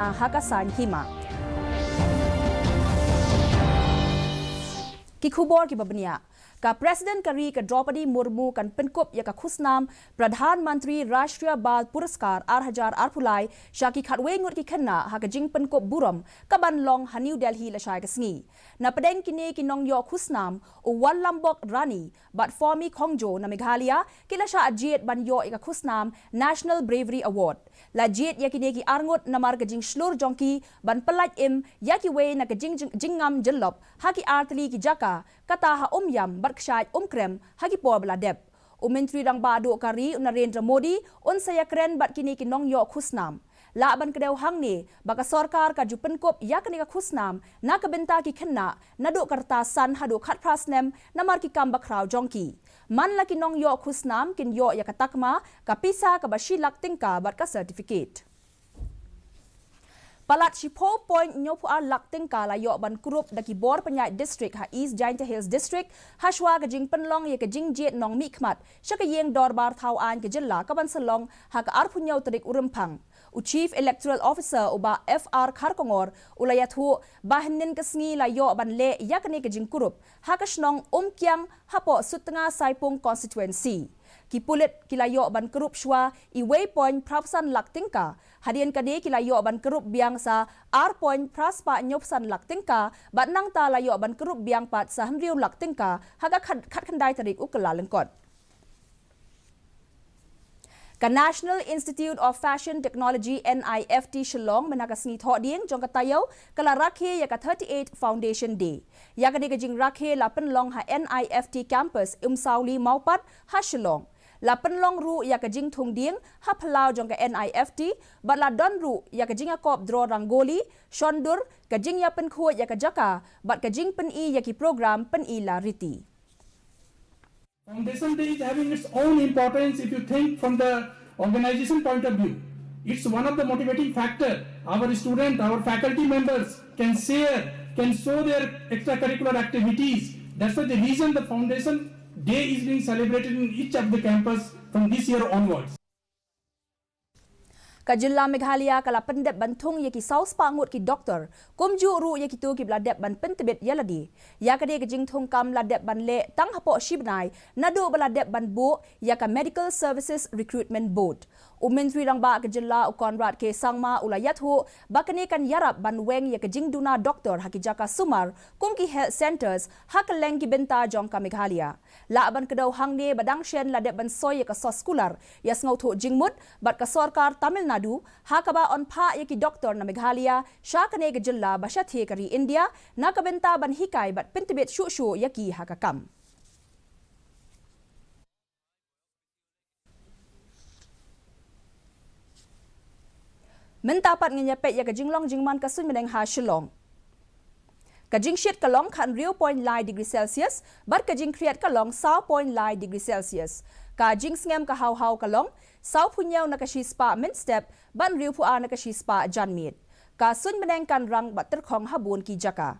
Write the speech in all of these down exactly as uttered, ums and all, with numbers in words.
ha ka saiñ hima. Ki khubor kiba bniah. Ka President ka ri ka Droupadi Murmu kan pynkup ïa ka khusnam Pradhan Mantri Rashtriya Bal Puraskar ar hajar arphew lai sha ki khatwei ngut ki khynnah ha ka jingpynkup burom kaban long ha New Delhi lashai ka sngi. Na pdeng kine ki nongïoh khusnam, u Wanlambok Rani bad Formi Khongjo na Meghalaya ki la shah jied ban ïoh ïa ka khusnam National Bravery Award. La jied ïa kine ki arngut namar ka jingshlur jong ki ban pyllait im ïa kiwei na ka jing, jing, jingngam jyllop ha ki artylli ki jaka, kata ha Umïam bad Kshaid Umkrem ha ki por ba la dep. U Myntri Rangbah Duh ka ri u Narendra Modi un sa ïakren bad kine ki nongïoh khusnam. Lah ban kdew hangne ba ka sorkar ka ju pynkup ïa kane ka khusnam na ka bynta ki khynnah naduh ka rta san haduh khatphra snem namar ki kam bakhraw jong ki. Man la ki nongïoh khusnam kin ïoh ïa ka takma, ka pisa kaba shi lak tyngka bad ka certificate. Palat shiphew point hynñiewphew ar lak tyngka la ïoh ban kurup da ki bor pynïaid district ha East Jaintia Hills District, ha shuwa ka jingpynlong ïa ka jingjied nongmihkhmat sha ka ïing dorbar thaw aiñ ka jylla kaban sa long ha ka arphew hynñiew tarik u Rymphang. U Chief Electoral Officer u Bah F R Kharkongor u la ïathuh ba hynnin ka sngi la ïoh ban leh ïa kane ka jingkurup ha ka shnong Umkiang hapoh Sutnga Saipung Constituency. Ki pulit ki la ïoh ban kurup shuwa iwei point phra san lak tyngka. Hadien kane ki la ïoh ban kurup biang sa ar point phra spah hynñiewphew san lak tyngka, bad nangta la ïoh ban kurup biang pat sa hynriew lak tyngka ha ka khat, khatkhyndai tarik u Kyllalyngkot. Ka National Institute of Fashion Technology, N I F T, Shillong, mynta ka sngi Thohdieng jong ka taïew, ka la rakhe ïa ka thirty-eight Foundation Day. Ïa kane ka jingrakhe la pynlong ha N I F T Campus, Umsawli Mawpat, ha Shillong. La pynlong ruh ïa ka jingthung dieng ha phyllaw jong ka N I F T, bad la don ruh ïa ka jingïakop draw rangoli, shondur, ka jingïapynkhuid ïa ka jaka, bad ka jingpyni ïa ki program pyni la riti. Foundation Day is having its own importance if you think from the organization point of view. It's one of the motivating factor. Our student, our faculty members can share, can show their extracurricular activities. That's why the reason the Foundation Day is being celebrated in each of the campus from this year onwards. Ka jylla Meghalaya ka la pyndep ban thung ïa ki saw spah ngut ki doktor, kumjuh ruh ïa kito kiba la dep ban pyntbit ïa lade. Ïa kane ka jingthung kam la dep ban leh tang hapoh shi bnai, naduh ba la dep ban buh ïa ka Medical Services Recruitment Board. U Myntri Rangbah ka jylla u Conrad K Sangma u la ïathuh ba kane kan ïarap ban weng ïa ka jingduna doktor ha ki jaka sumar, kum ki health centres, ha kylleng ki bynta jong ka Meghalaya. Lah ban kdew hangne ba dang shen la dep ban soi ïa ka soskular ïasngewthuh jingmut bad ka sorkar Tamil Nadu, ha kaba yn phah ïa ki doktor na Meghalaya sha kane ka jylla ba shathie ka ri India, na ka bynta ban hikai bad pyntbit shuh shuh ïa ki ha ka kam. Mynta pat ngin ïa peit ïa ka jinglong jingman ka suiñ bneng ha Shillong. Ka jingshit ka long khathynriew point lai degree Celsius, bad ka jingkhriat ka long saw point lai degree Celsius. Ka jingsngem ka haw haw ka long sawphew hynñiew na ka shispah mynstep, bad hynriewphew ar na ka shispah janmiet. Ka suiñ bneng kan rang bad tyrkhong ha bun ki jaka.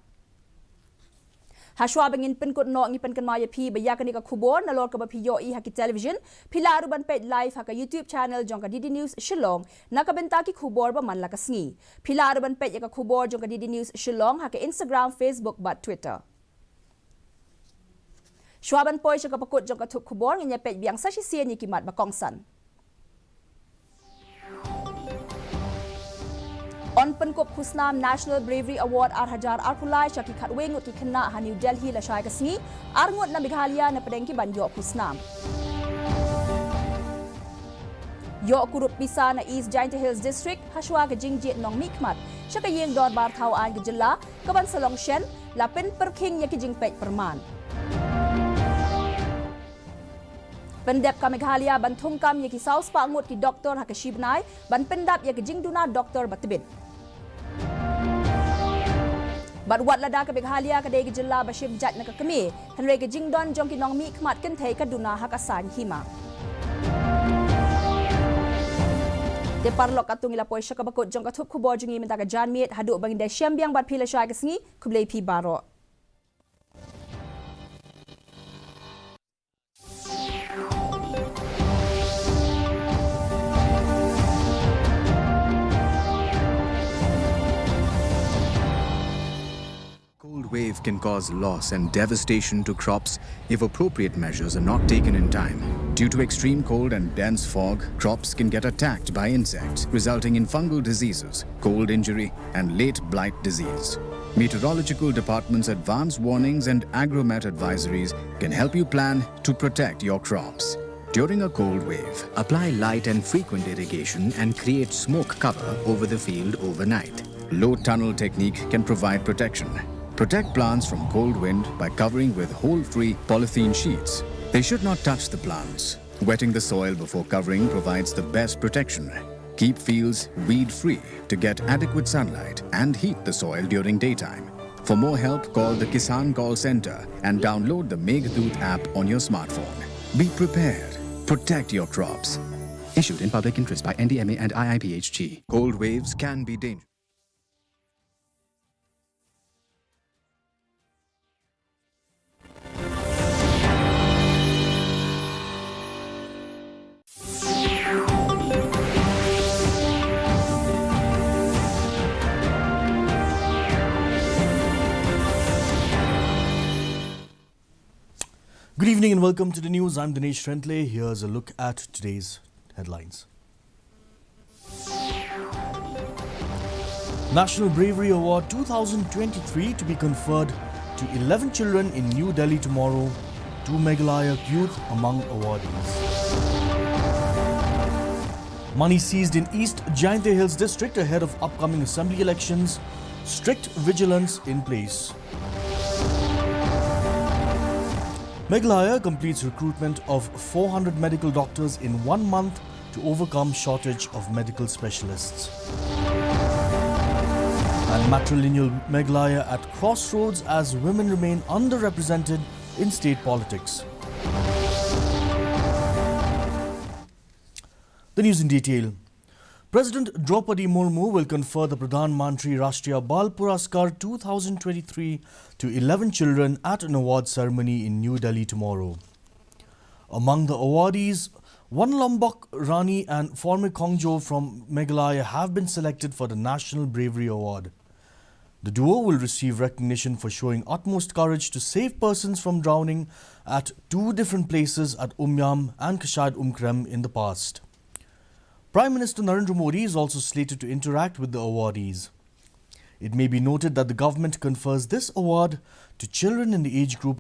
Ha shuwa ba ngin pynkut noh, ngi pynkynmaw ïa phi ba ïa kane ka khubor nalor kaba phi ïohi ha ki television, phi lah ruh ban peit live ha ka YouTube channel jong ka D D News Shillong, na ka bynta ki khubor ba man la ka sngi. Phi lah ruh ban peit ïa ka khubor jong ka D D News Shillong ha ka Instagram, Facebook bad Twitter. Shuwa ban poi sha kaba kut jong ka thup khubor, ngin ïa peit biang sa shisien ïa ki mat ba kongsan. Yn pynkup khusnam National Bravery Award ar hajar arphew lai sha ki khatwei ngut ki khynnah ha New Delhi lashai ka sngi, ar ngut na Meghalaya na pdeng ki ban ïoh khusnam. Ïoh kurup pisa na East Jaintia Hills District ha shuwa ka jingjied nongmihkhmat sha ka ïing dorbar thaw aiñ ka jylla, kaban sa long shen, la pynpyrkhing ïa ki jingpeit pyrman. Pyndep ka Meghalaya ban thungkam ïa ki saw spah ngut ki doktor ha ka shi bnai, ban pyndap ïa ka jingduna doktor ba tbit. Bad wat lada ka Meghalaya ka dei ka jylla ba shim jait na ka kmie, hynrei ka jingdon jong ki nongmihkhmat kynthei ka duna ha ka saiñ hima. Te paralok, katto ngi la poi sha kaba kut jong ka thup khubor jong ngi mynta ka janmiet, haduh ba ngin da shem biang bad phi lashai ka sngi, khublei phi baroh. Wave can cause loss and devastation to crops if appropriate measures are not taken in time. Due to extreme cold and dense fog, crops can get attacked by insects, resulting in fungal diseases, cold injury, and late blight disease. Meteorological departments' advance warnings and agromet advisories can help you plan to protect your crops. During a cold wave, apply light and frequent irrigation and create smoke cover over the field overnight. Low tunnel technique can provide protection. Protect plants from cold wind by covering with hole-free polythene sheets. They should not touch the plants. Wetting the soil before covering provides the best protection. Keep fields weed-free to get adequate sunlight and heat the soil during daytime. For more help, call the Kisan Call Center and download the Meghdoot app on your smartphone. Be prepared. Protect your crops. Issued in public interest by N D M A and I I P H G. Cold waves can be dangerous. Good evening and welcome to the news. I'm Dinesh Trentle. Here's a look at today's headlines. National Bravery Award two thousand twenty-three to be conferred to eleven children in New Delhi tomorrow. Two Meghalaya youth among awardees. Money seized in East Jaintia Hills District ahead of upcoming assembly elections. Strict vigilance in place. Meghalaya completes recruitment of four hundred medical doctors in one month to overcome shortage of medical specialists. And matrilineal Meghalaya at crossroads as women remain underrepresented in state politics. The news in detail. President Draupadi Murmu will confer the Pradhan Mantri Rashtriya Bal Puraskar two thousand twenty-three to eleven children at an award ceremony in New Delhi tomorrow. Among the awardees, Wanlambok Rani and Formik Khongjo from Meghalaya have been selected for the National Bravery Award. The duo will receive recognition for showing utmost courage to save persons from drowning at two different places at Umiam and Kashad Umkrem in the past. Prime Minister Narendra Modi is also slated to interact with the awardees. It may be noted that the government confers this award to children in the age group